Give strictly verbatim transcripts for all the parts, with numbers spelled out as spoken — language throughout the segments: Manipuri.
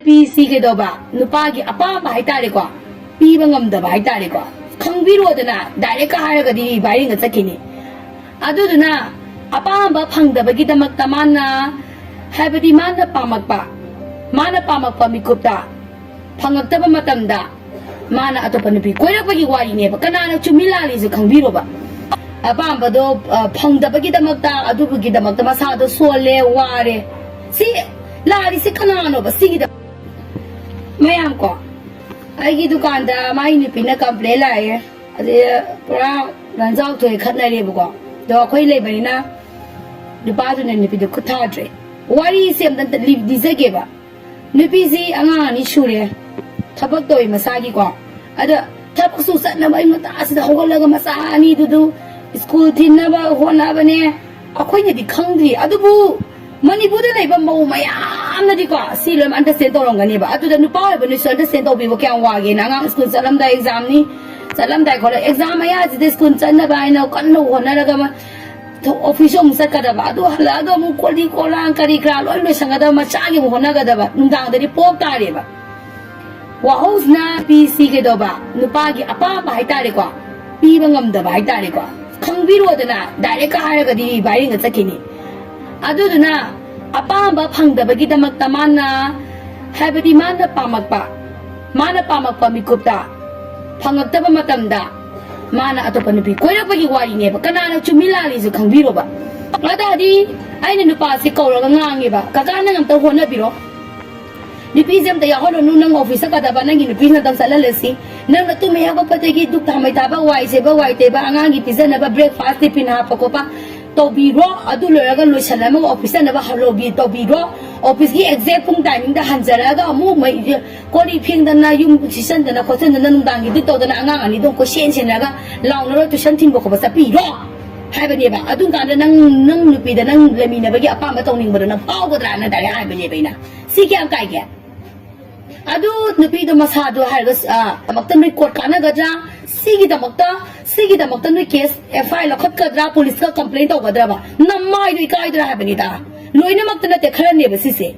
ꯅꯨꯄꯤꯁꯤ ꯀꯩꯗꯧꯕ, ꯅꯨꯄꯥꯒꯤ ꯑꯄꯥꯝꯕ ꯍꯥꯏꯇꯥꯔꯦꯀꯣ, ꯄꯤꯕ ꯉꯝꯗꯕ ꯍꯥꯏꯇꯥꯔꯦꯀꯣ, ꯈꯪꯕꯤꯔꯣꯗꯅ, ꯗꯥꯏꯔꯦꯛꯀ ꯍꯥꯏꯔꯒꯗꯤ ꯚꯥꯏꯔꯦꯡꯒ ꯆꯠꯈꯤꯅꯤ꯫ ꯑꯗꯨꯗꯨꯅ ꯑꯄꯥꯝꯕ ꯐꯪꯗꯕꯒꯤꯗꯃꯛꯇ ꯃꯥꯅ, ꯍꯥꯏꯕꯗꯤ ꯃꯥꯅ ꯄꯥꯝꯃꯛꯄ, ꯃꯥꯅ ꯄꯥꯝꯃꯛꯄ ꯃꯤꯀꯨꯞꯇ ꯐꯪꯉꯛꯇꯕ ꯃꯇꯝꯗ ꯃꯥꯅ ꯑꯇꯣꯞꯄ ꯅꯨꯄꯤ ꯀꯣꯏꯔꯛꯄꯒꯤ ꯋꯥꯔꯤꯅꯦꯕ꯫ ꯀꯅꯥꯅ ꯆꯨꯝꯃꯤ ꯂꯥꯜꯂꯤꯁꯦ ꯈꯪꯕꯤꯔꯣꯕ꯫ ꯑꯄꯥꯝꯕꯗꯣ, ꯑ, ꯐꯪꯗꯕꯒꯤꯗꯃꯛꯇ, ꯑꯗꯨꯒꯤꯗꯃꯛꯇ ꯃꯁꯥꯗꯣ ꯁꯣꯜꯂꯦ, ꯋꯥꯔꯦ꯫ ꯁꯤ ꯂꯥꯜꯂꯤꯁꯤ ꯀꯅꯥꯅꯣꯕ? ꯁꯤꯒꯤꯗ ꯃꯌꯥꯝ ꯀꯣ, ꯑꯩꯒꯤ ꯗꯨꯀꯥꯟꯗ ꯃꯥꯒꯤ ꯅꯨꯄꯤꯅ complain ꯂꯥꯛꯑꯦ꯫ ꯑꯗꯩ ꯄꯨꯔꯥ ꯂꯟꯖꯥꯎ ꯊꯣꯛꯑꯦ, ꯈꯠꯅꯔꯦꯕꯀꯣ꯫ ꯑꯗꯣ ꯑꯩꯈꯣꯏ ꯂꯩꯕꯅꯤꯅ ꯅꯨꯄꯥꯗꯨꯅ ꯅꯨꯄꯤꯗꯣ ꯈꯨꯠ ꯊꯥꯗ꯭ꯔꯦ꯫ ꯋꯥꯔꯤꯁꯦ ꯑꯝꯇ ꯂꯤ-, ꯂꯤꯖꯒꯦꯕ꯫ ꯅꯨꯄꯤꯁꯤ ꯑꯉꯥꯡ ꯑꯅꯤ ꯁꯨꯔꯦ, ꯊꯕꯛ ꯇꯧꯋꯤ ꯃꯁꯥꯒꯤꯀꯣ꯫ ꯑꯗ ꯊꯕꯛꯁꯨ ꯆꯠꯅꯕ ꯑꯌꯨꯛ ꯉꯟꯇꯥꯁꯤꯗ ꯍꯧꯒꯠꯂꯒ ꯃꯆꯥ ꯑꯅꯤꯗꯨꯗꯨ ꯁ꯭ꯀꯨꯜ ꯊꯤꯟꯅꯕ ꯍꯣꯠꯅꯕꯅꯦ꯫ ꯑꯩꯈꯣꯏꯅꯗꯤ ꯈꯪꯗ꯭ꯔꯤ, ꯑꯗꯨꯕꯨ ꯃꯅꯤꯄꯨꯔꯗ ꯂꯩꯕ ꯃꯧ ꯃꯌꯥꯝꯅꯗꯤꯀꯣ ꯁꯤ ꯂꯣꯏꯅ understand ꯇꯧꯔꯝꯒꯅꯦꯕ꯫ ꯑꯗꯨꯗ ꯅꯨꯄꯥ ꯑꯣꯏꯕ ꯅꯣꯏꯁꯨ understand ꯇꯧꯕꯤꯕ ꯀꯌꯥꯝ ꯋꯥꯒꯦꯅ꯫ ꯑꯉꯥꯡ ꯁ꯭ꯀꯨꯜ ꯆꯠꯂꯝꯗꯥꯏ, examꯅꯤ, ꯆꯠꯂꯝꯗꯥꯏ ꯈꯣꯠꯂ, exam ꯃꯌꯥꯁꯤꯗ ꯁ꯭ꯀꯨꯜ ꯆꯠꯅꯕ ꯍꯥꯏꯅ ꯀꯟꯅ ꯍꯣꯠꯅꯔꯒ ꯑꯃ ꯑꯣꯐꯤꯁ ꯑꯃꯨꯛ ꯆꯠꯀꯗꯕ, ꯑꯗꯨ ꯍꯜꯂꯛꯑꯒ ꯑꯃꯨꯛ ꯀꯣꯂꯤ ꯀꯣꯂꯥꯡ ꯀꯔꯤ ꯀꯔꯥ ꯂꯣꯏ ꯂꯣꯏꯁꯟꯒꯗꯕ, ꯃꯆꯥꯒꯤ ꯑꯃꯨꯛ ꯍꯣꯠꯅꯒꯗꯕ, ꯅꯨꯡꯗꯥꯡꯗꯗꯤ ꯄꯣꯞ ꯇꯥꯔꯦꯕ꯫ ꯋꯥꯍꯧꯁꯤꯅ ꯅꯨꯄꯤꯁꯤ ꯀꯩꯗꯧꯕ, ꯅꯨꯄꯥꯒꯤ ꯑꯄꯥꯝꯕ ꯍꯥꯏꯇꯥꯔꯦꯀꯣ, ꯄꯤꯕ ꯉꯝꯗꯕ ꯍꯥꯏꯇꯥꯔꯦꯀꯣ, ꯈꯪꯕꯤꯔꯣꯗꯅ, ꯗꯥꯏꯔꯦꯛꯀ ꯍꯥꯏꯔꯒꯗꯤ ꯚꯥꯏꯔꯦꯡꯒ ꯆꯠꯈꯤꯅꯤ꯫ ꯑꯗꯨꯗꯨꯅ ꯑꯄꯥꯝꯕ ꯐꯪꯗꯕꯒꯤꯗꯃꯛꯇ ꯃꯥꯅ, ꯍꯥꯏꯕꯗꯤ ꯃꯥꯅ ꯄꯥꯝꯃꯛꯄ, ꯃꯥꯅ ꯄꯥꯝꯃꯛꯄ ꯃꯤꯀꯨꯞꯇ ꯐꯪꯉꯛꯇꯕ ꯃꯇꯝꯗ ꯃꯥꯅ ꯑꯇꯣꯞꯄ ꯅꯨꯄꯤ ꯀꯣꯏꯔꯛꯄꯒꯤ ꯋꯥꯔꯤꯅꯦꯕ꯫ ꯀꯅꯥꯅ ꯆꯨꯝꯃꯤ ꯂꯥꯜꯂꯤꯁꯨ ꯈꯪꯕꯤꯔꯣꯕ꯫ ꯑꯗꯨꯗꯤ ꯑꯩꯅ ꯅꯨꯄꯥꯁꯤ ꯀꯧꯔꯒ ꯉꯥꯡꯉꯦꯕ, "ꯀꯀꯥ, ꯅꯪ ꯑꯝꯇ ꯍꯣꯠꯅꯕꯤꯔꯣ, ꯅꯨꯄꯤꯁꯦ ꯑꯝꯇ ꯌꯥꯎꯍꯜꯂꯨꯅꯨ, ꯅꯪ ꯑꯣꯐꯤꯁ ꯆꯠꯀꯗꯕ, ꯅꯪꯒꯤ ꯅꯨꯄꯤꯁꯤꯅ ꯇꯧ ꯆꯠꯍꯜꯂꯁꯤ, ꯅꯪꯅ ꯇꯨꯝ ꯍꯦꯛ ꯍꯧꯒꯠꯄꯗꯒꯤ ꯗꯨꯛ ꯊꯥꯃꯩ ꯊꯥꯕ, ꯋꯥꯏ ꯁꯦꯕ, ꯋꯥꯏ ꯇꯩꯕ, ꯑꯉꯥꯡꯒꯤ ꯄꯤꯖꯅꯕ breakfast, tiffin ꯍꯥꯞꯄ ꯈꯣꯠꯄ ꯇꯧꯕꯤꯔꯣ, ꯑꯗꯨ ꯂꯣꯏꯔꯒ ꯂꯣꯏꯁꯜꯂꯝꯃꯒ ꯑꯣꯐꯤꯁ ꯆꯠꯅꯕ ꯍꯜꯂꯣꯕꯤ ꯇꯧꯕꯤꯔꯣ, ꯑꯣꯐꯤꯁꯀꯤ exact ꯄꯨꯡ timingꯗ ꯍꯟꯖꯔꯛꯑꯒ ꯑꯃꯨꯛ ꯃꯩ-, ꯀꯣꯜ ꯂꯤꯛ ꯐꯦꯡꯗꯅ, ꯌꯨꯝ ꯁꯤꯠꯆꯟꯗꯅ ꯈꯣꯠꯆꯟꯗꯅ, ꯅꯨꯡꯗꯥꯡꯒꯤ ꯗꯨꯛ ꯇꯧꯗꯅ, ꯑꯉꯥꯡ ꯑꯅꯤꯗꯣ ꯀꯣꯏꯁꯦꯟ ꯁꯦꯟꯅꯔꯒ ꯂꯥꯎꯅꯔꯣ, tuition ꯊꯤꯟꯕ ꯈꯣꯠꯄ ꯆꯠꯄꯤꯔꯣ" ꯍꯥꯏꯕꯅꯦꯕ꯫ ꯑꯗꯨꯝ ꯀꯥꯟꯗ ꯅꯪ, ꯅꯪ ꯅꯨꯄꯤꯗ ꯅꯪ ꯂꯩꯃꯤꯟꯅꯕꯒꯤ ꯑꯄꯥꯝꯕ ꯇꯧꯅꯤꯡꯕꯗꯣ ꯅꯪ ꯐꯥꯎꯒꯗ꯭ꯔꯥꯅ direct ꯍꯥꯏꯕꯅꯦꯕ ꯑꯩꯅ꯫ ꯁꯤ ꯀꯌꯥꯝ ꯀꯥꯏꯒꯦ? ꯑꯗꯨ ꯅꯨꯄꯤꯗꯣ ꯃꯁꯥꯗꯣ ꯍꯥꯏꯔꯒ, ꯑ, ꯑꯃꯛꯇ ꯅꯣꯏ court ꯀꯥꯟꯅꯒꯗ꯭ꯔꯥ? ꯁꯤꯒꯤꯗꯃꯛꯇ, ꯁꯤꯒꯤꯗꯃꯛꯇ ꯅꯣꯏ case, F I R ꯂꯧꯈꯠꯀꯗ꯭ꯔꯥ? ꯄꯨꯂꯤꯁꯀ complain ꯇꯧꯒꯗ꯭ꯔꯕ? ꯅꯃꯥꯏꯗꯣ ꯏꯀꯥꯏꯗ꯭ꯔꯥ ꯍꯥꯏꯕꯅꯤꯗ꯫ ꯂꯣꯏꯅꯃꯛꯇ ꯅꯠꯇꯦ, ꯈꯔꯅꯦꯕ ꯁꯤꯁꯦ꯫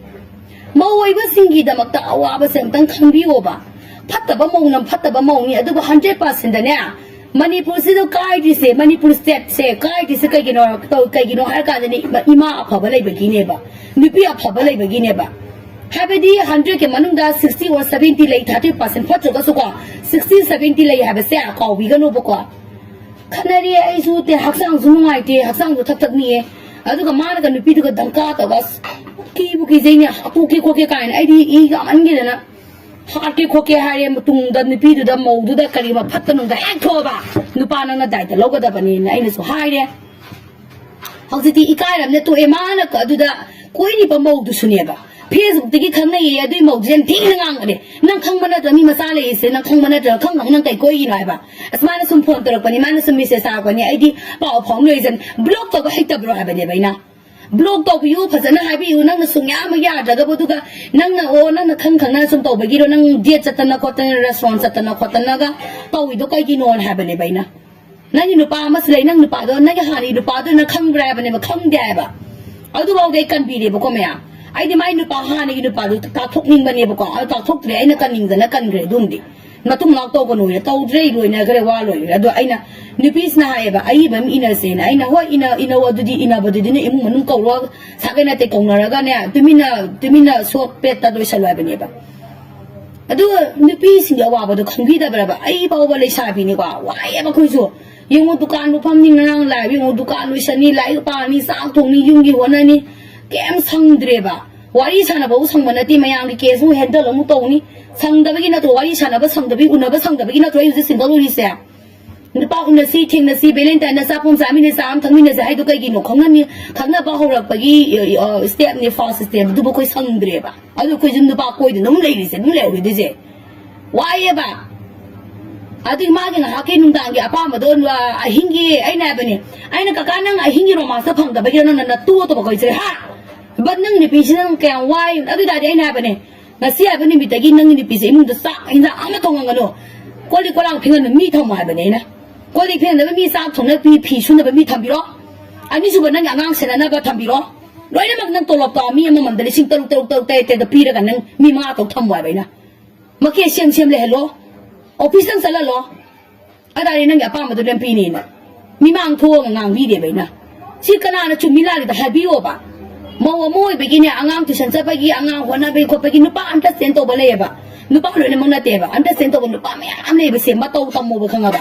ꯃꯧ ꯑꯣꯏꯕꯁꯤꯡꯒꯤꯗꯃꯛꯇ ꯑꯋꯥꯕꯁꯦ ꯑꯝꯇꯪ ꯈꯪꯕꯤꯌꯣꯕ꯫ ꯐꯠꯇꯕ ꯃꯧꯅ ꯐꯠꯇꯕ ꯃꯧꯅꯤ, ꯑꯗꯨꯕꯨ ꯍꯟꯗ꯭ꯔꯦꯠ ꯄꯥꯔꯁꯦꯟꯗꯅꯦ, ꯃꯅꯤꯄꯨꯔꯁꯤꯗ ꯀꯥꯏꯗ꯭ꯔꯤꯁꯦ, ꯃꯅꯤꯄꯨꯔ ꯁ꯭ꯇꯦꯠꯁꯦ ꯀꯥꯏꯗ꯭ꯔꯤꯁꯦ ꯀꯩꯒꯤꯅꯣ, ꯀꯩꯒꯤꯅꯣ ꯍꯥꯏꯔ ꯀꯥꯟꯗꯅꯦ, ꯏꯃꯥ, ꯏꯃꯥ ꯑꯐꯕ ꯂꯩꯕꯒꯤꯅꯦꯕ, ꯅꯨꯄꯤ ꯑꯐꯕ ꯂꯩꯕꯒꯤꯅꯦꯕ꯫ ꯍꯥꯏꯕꯗꯤ ꯍꯟꯗ꯭ꯔꯦꯠꯀꯤ ꯃꯅꯨꯡꯗ ꯁꯤꯛꯁꯇꯤ ꯑꯣꯔ ꯁꯕꯦꯟꯇꯤ ꯂꯩ, ꯊꯥꯔꯇꯤ ꯄꯥꯔꯁꯦꯟ ꯐꯠꯇ꯭ꯔꯒꯁꯨꯀꯣ, ꯁꯤꯛꯁꯇꯤ ꯁꯕꯦꯟꯇꯤ ꯂꯩ ꯍꯥꯏꯕꯁꯦ ꯀꯥꯎꯕꯤꯒꯅꯨꯕꯀꯣ꯫ ꯈꯠꯅꯔꯦ, ꯑꯩꯁꯨ ꯇꯦ-, ꯍꯛꯆꯥꯡꯁꯨ ꯅꯨꯡꯉꯥꯏꯇꯦ, ꯍꯛꯆꯥꯡꯁꯨ ꯊꯛ ꯊꯛ ꯅꯤꯛꯑꯦ꯫ ꯑꯗꯨꯒ ꯃꯥꯅꯒ ꯅꯨꯄꯤꯗꯨꯒ ꯗꯪꯀꯥ ꯇꯧꯕ, ꯑꯁ, ꯀꯤꯕꯨ ꯀꯤꯖꯩꯅꯦ, ꯍꯥꯠꯇꯣꯛꯀꯦ ꯈꯣꯠꯀꯦ ꯀꯥꯏꯅ꯫ ꯑꯩꯗꯤ ꯏ ꯀꯥꯃꯟꯒꯤꯗꯅ ꯍꯥꯠꯀꯦ ꯈꯣꯠꯀꯦ ꯍꯥꯏꯔꯦ꯫ ꯃꯇꯨꯡꯗ ꯅꯨꯄꯤꯗꯨꯗ, ꯃꯧꯗꯨꯗ ꯀꯔꯤꯒꯨꯝꯕ ꯐꯠꯇ ꯅꯨꯡꯗ ꯍꯦꯛ ꯊꯣꯛꯑꯕ, ꯅꯨꯄꯥ ꯅꯪꯅ ꯗꯥꯏꯇ ꯂꯧꯒꯗꯕꯅꯦꯅ ꯑꯩꯅꯁꯨ ꯍꯥꯏꯔꯦ꯫ ꯍꯧꯖꯤꯛꯇꯤ ꯏꯀꯥꯏꯔꯝꯅ ꯇꯣꯛꯑꯦ꯫ ꯃꯥꯅ ꯀ-, ꯑꯗꯨꯗ ꯀꯣꯏꯔꯤꯕ ꯃꯧꯗꯨꯁꯨꯅꯦꯕ, ꯐꯦꯁꯕꯨꯛꯇꯒꯤ ꯈꯪꯅꯩꯌꯦ, ꯑꯗꯨꯏ ꯃꯧꯗꯨꯁꯨ ꯌꯥꯝ ꯊꯤꯅ ꯉꯥꯡꯕꯅꯦ꯫ "ꯅꯪ ꯈꯪꯕ ꯅꯠꯇ꯭ꯔꯣ ꯃꯤ ꯃꯆꯥ ꯂꯩꯔꯤꯁꯦ? ꯅꯪ ꯈꯪꯕ ꯅꯠꯇ꯭ꯔꯣ? ꯈꯪꯗꯕ ꯅꯪ ꯀꯩ ꯀꯣꯏꯒꯤꯅꯣ?" ꯍꯥꯏꯕ꯫ ꯑꯁ, ꯃꯥꯅ ꯁꯨꯝ ꯐꯣꯟ ꯇꯧꯔꯛꯄꯅꯤ, ꯃꯥꯅ ꯁꯨꯝ ꯃꯦꯁꯦꯖ ꯊꯥꯔꯛꯄꯅꯤ, ꯑꯩꯗꯤ ꯄꯥꯎ ꯐꯥꯎꯅꯔꯤꯁꯦ꯫ ꯕ꯭ꯂꯣꯛ ꯇꯧꯕ ꯍꯩꯇꯕ꯭ꯔꯣ ꯍꯥꯏꯕꯅꯦꯕ ꯑꯩꯅ꯫ ꯕ꯭ꯂꯣꯛ ꯇꯧꯕꯤꯌꯨ, ꯐꯖꯅ ꯍꯥꯏꯕꯤꯌꯨ, ꯅꯪꯅ ꯁꯨꯡꯌꯥ ꯑꯃ ꯌꯥꯗ꯭ꯔꯒꯕꯨ, ꯑꯗꯨꯒ ꯅꯪꯅ, ꯑꯣ, ꯅꯪꯅ ꯈꯪ ꯈꯪꯅ ꯁꯨꯝ ꯇꯧꯕꯒꯤꯔꯣ, ꯅꯪ ꯗꯦꯠ ꯆꯠꯇꯅ ꯈꯣꯠꯇꯅ, ꯔꯦꯁꯇꯨꯔꯦꯟ ꯆꯠꯇꯅ ꯈꯣꯠꯇꯅꯒ ꯇꯧꯔꯤꯗꯣ ꯀꯩꯒꯤꯅꯣꯅ ꯍꯥꯏꯕꯅꯦꯕ ꯑꯩꯅ꯫ ꯅꯪꯒꯤ ꯅꯨꯄꯥ ꯑꯃꯁꯨ ꯂꯩ, ꯅꯪ ꯅꯨꯄꯥꯗꯣ, ꯅꯪꯒꯤ ꯍꯥꯟꯅꯒꯤ ꯅꯨꯄꯥꯗꯣ ꯅꯪ ꯈꯪꯕ꯭ꯔꯥ ꯍꯥꯏꯕꯅꯦꯕ, ꯈꯪꯗꯦ ꯍꯥꯏꯕ꯫ ꯑꯗꯨꯐꯥꯎꯗꯤ ꯑꯩ ꯀꯟꯕꯤꯔꯦꯕꯀꯣ ꯃꯌꯥꯝ꯫ ꯑꯩꯗꯤ ꯃꯥꯏ ꯅꯨꯄꯥ, ꯍꯥꯟꯅꯒꯤ ꯅꯨꯄꯥꯗꯣ ꯇꯥꯛꯊꯣꯛꯅꯤꯡꯕꯅꯦꯕꯀꯣ, ꯑꯗꯣ ꯇꯥꯛꯊꯣꯛꯇ꯭ꯔꯦ, ꯑꯩꯅ ꯀꯟꯅꯤꯡꯗꯅ ꯀꯟꯈ꯭ꯔꯦ ꯑꯗꯨꯝꯗꯤ꯫ ꯃꯇꯨꯡ ꯃꯅꯥꯎ ꯇꯧꯒꯅꯨꯌꯦ, ꯇꯧꯗ꯭ꯔꯦ, ꯂꯣꯏꯅꯈ꯭ꯔꯦ, ꯋꯥ ꯂꯣꯏꯈ꯭ꯔꯦ꯫ ꯑꯗꯣ ꯑꯩꯅ, ꯅꯨꯄꯤꯁꯤꯅ ꯍꯥꯏꯌꯦꯕ, "ꯑꯏꯕ ꯑꯃ ꯏꯅꯁꯦꯅ"꯫ ꯑꯩꯅ, "ꯍꯣꯏ, ꯏꯅ-, ꯏꯅꯧ, ꯑꯗꯨꯗꯤ ꯏꯅꯕꯗꯨꯗꯤꯅ ꯏꯃꯨꯡ ꯃꯅꯨꯡ ꯀꯧꯔꯣ, ꯁꯥꯒꯩ ꯅꯥꯇꯩ ꯀꯧꯅꯔꯒꯅꯦ, ꯇꯨꯃꯤꯟꯅ, ꯇꯨꯃꯤꯟꯅ ꯁꯣꯠ ꯄꯦꯠꯇ ꯂꯣꯏꯁꯜꯂꯣ" ꯍꯥꯏꯕꯅꯦꯕ꯫ ꯑꯗꯨ ꯅꯨꯄꯤꯁꯤꯡꯒꯤ ꯑꯋꯥꯕꯗꯣ ꯈꯪꯕꯤꯗꯕ꯭ꯔꯕ? ꯑꯩ ꯐꯥꯎꯕ ꯂꯩꯁꯥꯕꯤꯅꯤꯀꯣ, ꯋꯥꯏꯌꯦꯕ ꯑꯩꯈꯣꯏꯁꯨ꯫ ꯌꯦꯡꯉꯣ, ꯗꯨꯀꯥꯟ ꯃꯐꯝꯅꯤ, ꯉꯔꯥꯡ ꯂꯥꯛꯑꯦꯕ, ꯌꯦꯡꯉꯣ, ꯗꯨꯀꯥꯟ ꯂꯣꯏꯁꯟꯅꯤ, ꯂꯥꯏꯔꯤꯛ ꯄꯥꯅꯤ, ꯆꯥꯛ ꯊꯣꯡꯅꯤ, ꯌꯨꯝꯒꯤ ꯍꯣꯠꯅꯅꯤ, ꯀꯩꯝ ꯁꯪꯗ꯭ꯔꯦꯕ꯫ ꯋꯥꯔꯤ ꯁꯥꯟꯅꯕꯕꯨ ꯁꯪꯕ ꯅꯠꯇꯦ, ꯃꯌꯥꯝꯒꯤ ꯀꯦꯁ ꯑꯃꯨꯛ ꯍꯦꯟꯗꯜ ꯑꯃꯨꯛ ꯇꯧꯅꯤ꯫ ꯁꯪꯗꯕꯒꯤ ꯅꯠꯇ꯭ꯔꯣ ꯋꯥꯔꯤ ꯁꯥꯟꯅꯕ ꯁꯪꯗꯕꯒꯤ, ꯎꯅꯕ ꯁꯪꯗꯕꯒꯤ ꯅꯠꯇ꯭ꯔꯣ ꯑꯩ ꯍꯧꯖꯤꯛ ꯁꯤꯡꯒꯜ ꯑꯣꯏꯔꯤꯁꯦ? ꯅꯨꯄꯥ ꯎꯅꯁꯤ, ꯊꯦꯡꯅꯁꯤ, ꯚꯦꯂꯦꯟꯇꯥꯏꯟꯗ ꯑꯆꯥꯄꯣꯠ ꯑꯃ ꯆꯥꯃꯤꯟꯅꯁꯤ, ꯆꯥ ꯑꯃ ꯊꯛꯃꯤꯟꯅꯁꯤ ꯍꯥꯏꯗꯣ ꯀꯩꯒꯤꯅꯣ? ꯈꯪꯅꯅꯤ, ꯈꯪꯅꯕ ꯍꯧꯔꯛꯄꯒꯤ, ꯑ, ꯁ꯭ꯇꯦꯞꯅꯦ, ꯐꯥꯔꯁ ꯁ꯭ꯇꯦꯞ, ꯑꯗꯨꯕꯨ ꯑꯩꯈꯣꯏ ꯁꯪꯗ꯭ꯔꯦꯕ꯫ ꯑꯗꯨ ꯑꯩꯈꯣꯏꯁꯨ ꯅꯨꯄꯥ ꯀꯣꯏꯗꯅ ꯑꯗꯨꯝ ꯂꯩꯔꯤꯁꯦ, ꯑꯗꯨꯝ ꯂꯩꯍꯧꯔꯤꯗꯣꯏꯁꯦ꯫ ꯋꯥꯏꯌꯦꯕ꯫ ꯑꯗꯨꯒꯤ ꯃꯥꯒꯤ ꯉꯥꯏꯍꯥꯛꯀꯤ ꯅꯨꯡꯗꯥꯡꯒꯤ ꯑꯄꯥꯝꯕꯗꯣ, ꯑ, ꯑꯍꯤꯡꯒꯤ ꯑꯩꯅ ꯍꯥꯏꯕꯅꯦ, ꯑꯩꯅ, "ꯀꯀꯥ, ꯅꯪ ꯑꯍꯤꯡꯒꯤ ꯔꯣꯃꯥꯟꯁꯇ ꯐꯪꯗꯕꯒꯤꯔꯣ ꯅꯪꯅ ꯅꯇꯨ ꯑꯇꯣꯞꯄ ꯀꯣꯏꯁꯦ, ꯍꯥ? ꯕꯠ ꯅꯪ ꯅꯨꯄꯤꯁꯤ ꯅꯪ ꯀꯌꯥꯝ ꯋꯥꯏ?" ꯑꯗꯨ ꯑꯣꯏ ꯇꯥꯔꯗꯤ ꯑꯩꯅ ꯍꯥꯏꯕꯅꯦ, "ꯉꯁꯤ ꯍꯥꯏꯕ ꯅꯨꯃꯤꯠꯇꯒꯤ ꯅꯪꯒꯤ ꯅꯨꯄꯤꯁꯦ ꯏꯃꯨꯡꯗ ꯆꯥꯛ ꯏꯟꯖꯥꯡ ꯑꯃ ꯊꯣꯡꯍꯟꯒꯅꯨ, ꯀꯣꯜ ꯂꯤꯛ ꯀꯣꯂꯥꯡ ꯐꯦꯡꯍꯟꯕ ꯃꯤ ꯊꯝꯃꯣ" ꯍꯥꯏꯕꯅꯦ ꯑꯩꯅ꯫ ꯀꯣꯜ ꯂꯤꯛ ꯐꯦꯡꯅꯕ ꯃꯤ, ꯆꯥꯛ ꯊꯣꯡꯅꯕ ꯃꯤ, ꯐꯤ ꯁꯨꯅꯕ ꯃꯤ ꯊꯝꯕꯤꯔꯣ꯫ ꯑꯅꯤꯁꯨꯕ, ꯅꯪꯒꯤ ꯑꯉꯥꯡ ꯁꯦꯟꯅꯅꯕ ꯊꯝꯕꯤꯔꯣ꯫ ꯂꯣꯏꯅꯃꯛ ꯅꯪ ꯇꯣꯂꯣꯞꯇꯣ ꯃꯤ ꯑꯃꯃꯝꯗ ꯂꯤꯁꯤꯡ ꯇꯔꯨꯛ, ꯇꯔꯨꯛ, ꯇꯔꯨꯛ, ꯇꯔꯦꯠ, ꯇꯔꯦꯠꯇ ꯄꯤꯔꯒ ꯅꯪ ꯃꯤ ꯃꯉꯥ ꯇꯧ ꯊꯝꯃꯣ ꯍꯥꯏꯕ ꯑꯩꯅ꯫ ꯃꯈꯦ ꯁꯦꯝ ꯁꯦꯝ ꯂꯩꯍꯜꯂꯣ, ꯑꯣꯐꯤꯁꯇꯪ ꯆꯠꯍꯜꯂꯣ꯫ ꯑꯗꯥꯏꯗꯤ ꯅꯪꯒꯤ ꯑꯄꯥꯝꯕꯗꯨ ꯂꯣꯏ ꯄꯤꯅꯤꯅ꯫ ꯃꯤꯃꯥꯡ ꯊꯣꯛꯑꯒ ꯉꯥꯡꯕꯤꯗꯦꯕ ꯑꯩꯅ꯫ ꯁꯤ ꯀꯅꯥꯅ ꯆꯨꯝꯃꯤ ꯂꯥꯜꯂꯤꯗꯣ ꯍꯥꯏꯕꯤꯌꯣꯕ꯫ ꯃꯧ ꯑꯃ ꯑꯣꯏꯕꯒꯤꯅꯦ, ꯑꯉꯥꯡ ꯇꯨꯏꯁꯟ ꯆꯠꯄꯒꯤ, ꯑꯉꯥꯡ ꯍꯣꯠꯅꯕꯒꯤ ꯈꯣꯠꯄꯒꯤ ꯅꯨꯄꯥ ꯑꯟꯗꯔꯁꯇꯦꯟ ꯇꯧꯕ ꯂꯩꯌꯦꯕ꯫ ꯅꯨꯄꯥ ꯂꯣꯏꯅꯃꯛ ꯅꯠꯇꯦꯕ, ꯑꯟꯗꯔꯁꯇꯦꯟ ꯇꯧꯕ ꯅꯨꯄꯥ ꯃꯌꯥꯝ ꯂꯩꯌꯦꯕ꯫ ꯁꯦ ꯃꯇꯧ ꯇꯝꯃꯣꯕ, ꯈꯪꯉꯕ?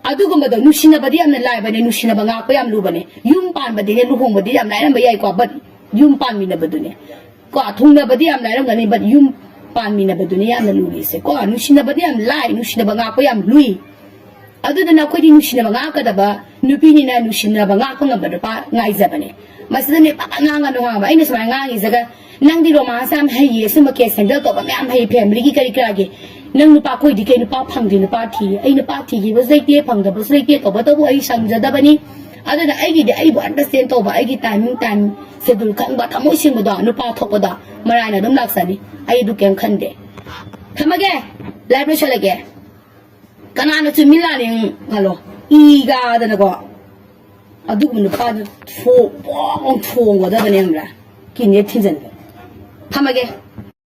ꯑꯗꯨꯒꯨꯝꯕꯗꯣ ꯅꯨꯡꯁꯤꯅꯕꯗꯤ ꯌꯥꯝꯅ ꯂꯥꯏꯕꯅꯦ, ꯅꯨꯡꯁꯤꯅꯕ ꯉꯥꯛꯄ ꯌꯥꯝ ꯂꯨꯕꯅꯦ꯫ ꯌꯨꯝ ꯄꯥꯟꯕꯗꯤꯅꯦ, ꯂꯨꯍꯣꯡꯕꯗꯤ ꯌꯥꯝ ꯂꯥꯏꯔꯝꯕ ꯌꯥꯏꯀꯣ, but ꯌꯨꯝ ꯄꯥꯟꯃꯤꯟꯅꯕꯗꯨꯅꯦ꯫ ꯀꯣ, ꯊꯨꯡꯅꯕꯗꯤ ꯌꯥꯝ ꯂꯥꯏꯔꯝꯒꯅꯤ, but ꯌꯨꯝ ꯄꯥꯟꯃꯤꯟꯅꯕꯗꯨꯅꯦ ꯌꯥꯝꯅ ꯂꯨꯔꯤꯁꯦ꯫ ꯀꯣ, ꯅꯨꯡꯁꯤꯅꯕꯗꯤ ꯌꯥꯝ ꯂꯥꯏ, ꯅꯨꯡꯁꯤꯅꯕ ꯉꯥꯛꯄ ꯌꯥꯝ ꯂꯨꯏ꯫ ꯑꯗꯨꯗꯨꯅ ꯑꯩꯈꯣꯏꯗꯤ ꯅꯨꯡꯁꯤꯅꯕ ꯉꯥꯛꯀꯗꯕ ꯅꯨꯄꯤꯅꯤꯅ ꯅꯨꯡꯁꯤꯅꯕ ꯉꯥꯛꯄ ꯉꯝꯕ ꯅꯨꯄꯥ ꯉꯥꯏꯖꯕꯅꯦ꯫ ꯃꯁꯤꯗꯅꯦ ꯄꯥꯛ ꯉꯥꯡꯒꯅꯨ ꯈꯪꯉꯕ? ꯑꯩꯅ ꯁꯨꯃꯥꯏꯅ ꯉꯥꯡꯉꯤꯁꯤꯒ, ꯅꯪꯗꯤ ꯔꯣꯃꯥꯟꯁ ꯌꯥꯝ ꯍꯩꯌꯦ, ꯁꯨꯝꯕ ꯀꯦꯁ ꯍꯦꯟꯗꯜ ꯇꯧꯕ ꯃꯌꯥꯝ ꯍꯩ, ꯐꯦꯃꯤꯂꯤꯒꯤ ꯀꯔꯤ ꯀꯔꯥꯒꯤ꯫ ꯅꯪ ꯅꯨꯄꯥ ꯀꯣꯏꯗꯤ ꯀꯩ? ꯅꯨꯄꯥ ꯐꯪꯗꯦ, ꯅꯨꯄꯥ ꯊꯤ꯫ ꯑꯩ ꯅꯨꯄꯥ ꯊꯤꯈꯤꯕꯁꯨ ꯂꯩꯇꯦ, ꯐꯪꯗꯕꯁꯨ ꯂꯩꯇꯦ, ꯇꯧꯕꯇꯕꯨ ꯑꯩ ꯁꯪꯖꯗꯕꯅꯤ꯫ ꯑꯗꯨꯅ ꯑꯩꯒꯤꯗꯤ ꯑꯩꯕꯨ ꯑꯟꯗꯔꯁꯇꯦꯟ ꯇꯧꯕ, ꯑꯩꯒꯤ ꯇꯥꯏꯃꯤꯡ ꯇꯥꯏꯝ ꯁꯦꯗꯨꯜ ꯈꯪꯕ, ꯊꯃꯣꯏ ꯁꯦꯡꯕꯗꯣ, ꯅꯨꯄꯥ ꯊꯣꯛꯄꯗꯣ ꯃꯔꯥꯏꯅ ꯑꯗꯨꯝ ꯂꯥꯛꯆꯅꯤ꯫ ꯑꯩ ꯑꯗꯨ ꯀꯩꯝ ꯈꯟꯗꯦ꯫ ꯊꯝꯃꯒꯦ, ꯂꯥꯏꯚ ꯂꯣꯏꯁꯜꯂꯒꯦ꯫ ꯀꯅꯥꯅ ꯆꯨꯝꯃꯤ ꯂꯥꯜꯂꯤ ꯈꯜꯂꯣ꯫ ꯏ ꯀꯥꯗꯅꯀꯣ꯫ ꯑꯗꯨꯒꯨꯝꯕ ꯅꯨꯄꯥꯗꯨ ꯊꯣꯡ-, ꯄꯣꯡ ꯊꯣꯡꯒꯗꯕꯅꯦ, ꯈꯪꯕ꯭ꯔꯥ? ꯀꯤꯟꯅꯦ ꯊꯤꯟꯖꯟꯕ꯫ ꯊꯝꯃꯒꯦ꯫